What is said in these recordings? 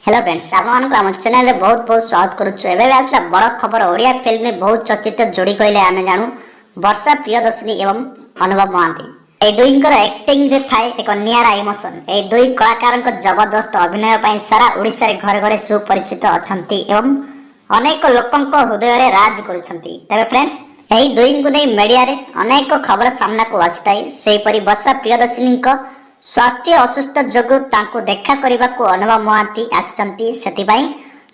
Hello friends, ଆପଣମାନଙ୍କୁ ଆମ ଚ୍ୟାନେଲରେ ବହୁତ ବହୁତ ସ୍ୱାଗତ କରୁଛୁ। ଏବେ ବି ଆସିଲା ବଡ଼ ଖବର। ଓଡ଼ିଆ ଫିଲ୍ମ ବହୁତ ଚର୍ଚ୍ଚିତ ଯୋଡ଼ି କହିଲେ ଆମେ ଜାଣୁ ବର୍ଷା ପ୍ରିୟଦର୍ଶିନୀ ଏବଂ ଅନୁଭବ ମହାନ୍ତି। ଏହି ଦୁଇଙ୍କର ଆକ୍ଟିଂରେ ଥାଏ ଏକ ନିଆରା ଇମୋସନ। ଏହି ଦୁଇ କଳାକାରଙ୍କ ଜବରଦସ୍ତ ଅଭିନୟ ପାଇଁ ସାରା ଓଡ଼ିଶାରେ ଘରେ ଘରେ ସୁପରିଚିତ ଅଛନ୍ତି ଏବଂ ଅନେକ ଲୋକଙ୍କ ହୃଦୟରେ ରାଜ କରୁଛନ୍ତି। ତେବେ ଫ୍ରେଣ୍ଡସ୍, ଏହି ଦୁଇଙ୍କୁ ନେଇ ମିଡ଼ିଆରେ ଅନେକ ଖବର ସାମ୍ନାକୁ ଆସିଥାଏ। ସେହିପରି ବର୍ଷା ପ୍ରିୟଦର୍ଶିନୀଙ୍କ ସ୍ୱାସ୍ଥ୍ୟ ଅସୁସ୍ଥ ଯୋଗୁଁ ତାଙ୍କୁ ଦେଖା କରିବାକୁ ଅନୁଭବ ମହାନ୍ତି ଆସିଛନ୍ତି, ସେଥିପାଇଁ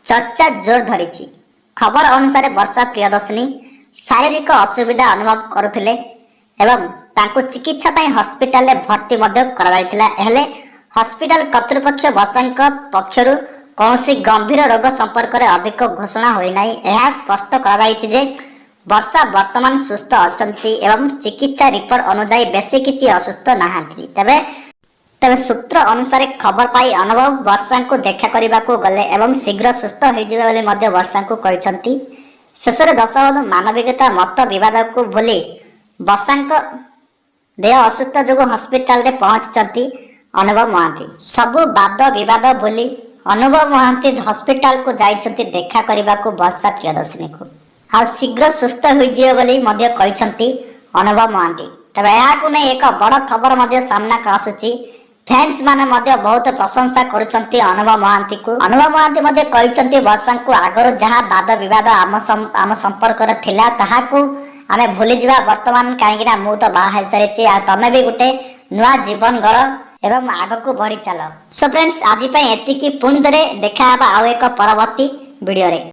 ଚର୍ଚ୍ଚା ଜୋର ଧରିଛି। ଖବର ଅନୁସାରେ, ବର୍ଷା ପ୍ରିୟଦର୍ଶିନୀ ଶାରୀରିକ ଅସୁବିଧା ଅନୁଭବ କରୁଥିଲେ ଏବଂ ତାଙ୍କୁ ଚିକିତ୍ସା ପାଇଁ ହସ୍ପିଟାଲରେ ଭର୍ତ୍ତି ମଧ୍ୟ କରାଯାଇଥିଲା। ହେଲେ ହସ୍ପିଟାଲ କର୍ତ୍ତୃପକ୍ଷ ବର୍ଷାଙ୍କ ପକ୍ଷରୁ କୌଣସି ଗମ୍ଭୀର ରୋଗ ସମ୍ପର୍କରେ ଅଧିକ ଘୋଷଣା ହୋଇନାହିଁ। ଏହା ସ୍ପଷ୍ଟ କରାଯାଇଛି ଯେ ବର୍ଷା ବର୍ତ୍ତମାନ ସୁସ୍ଥ ଅଛନ୍ତି ଏବଂ ଚିକିତ୍ସା ରିପୋର୍ଟ ଅନୁଯାୟୀ ବେଶୀ କିଛି ଅସୁସ୍ଥ ନାହାନ୍ତି। ତେବେ ସୂତ୍ର ଅନୁସାରେ, ଖବର ପାଇ ଅନୁଭବ ବର୍ଷାଙ୍କୁ ଦେଖା କରିବାକୁ ଗଲେ ଏବଂ ଶୀଘ୍ର ସୁସ୍ଥ ହୋଇଯିବେ ବୋଲି ମଧ୍ୟ ବର୍ଷାଙ୍କୁ କହିଛନ୍ତି। ଶେଷରେ ଦର୍ଶକ, ମାନବିକତା, ମତ ବିବାଦକୁ ଭୁଲି ବର୍ଷାଙ୍କ ଦେହ ଅସୁସ୍ଥ ଯୋଗୁଁ ହସ୍ପିଟାଲରେ ପହଞ୍ଚିଛନ୍ତି ଅନୁଭବ ମହାନ୍ତି। ସବୁ ବାଦ ବିବାଦ ଭୁଲି ଅନୁଭବ ମହାନ୍ତି ହସ୍ପିଟାଲକୁ ଯାଇଛନ୍ତି ଦେଖା କରିବାକୁ ବର୍ଷା ପ୍ରିୟଦର୍ଶିନୀକୁ। ଆଉ ଶୀଘ୍ର ସୁସ୍ଥ ହୋଇଯିବେ ବୋଲି ମଧ୍ୟ କହିଛନ୍ତି ଅନୁଭବ ମହାନ୍ତି। ତେବେ ଏହାକୁ ନେଇ ଏକ ବଡ଼ ଖବର ମଧ୍ୟ ସାମ୍ନାକୁ ଆସୁଛି। ଫ୍ୟାନ୍ସ ମାନେ ମଧ୍ୟ ବହୁତ ପ୍ରଶଂସା କରୁଛନ୍ତି ଅନୁଭବ ମହାନ୍ତିକୁ। ଅନୁଭବ ମହାନ୍ତି ମଧ୍ୟ କହିଛନ୍ତି, ବର୍ଷାଙ୍କୁ ଆଗରୁ ଯାହା ବାଦ ବିବାଦ ଆମ ସମ୍ପର୍କରେ ଥିଲା, ତାହାକୁ ଆମେ ଭୁଲିଯିବା ବର୍ତ୍ତମାନ, କାହିଁକି ନା ମୁଁ ତ ବାହା ହେଇସାରିଛି। ଆଉ ତମେ ବି ଗୋଟେ ନୂଆ ଜୀବନ ଗଢ଼ ଏବଂ ଆଗକୁ ବଢ଼ି ଚାଲ। ସୋ ଫ୍ରେଣ୍ଡସ୍, ଆଜି ପାଇଁ ଏତିକି। ପୁଣି ଥରେ ଦେଖା ହେବା ଆଉ ଏକ ପରବର୍ତ୍ତୀ ଭିଡ଼ିଓରେ।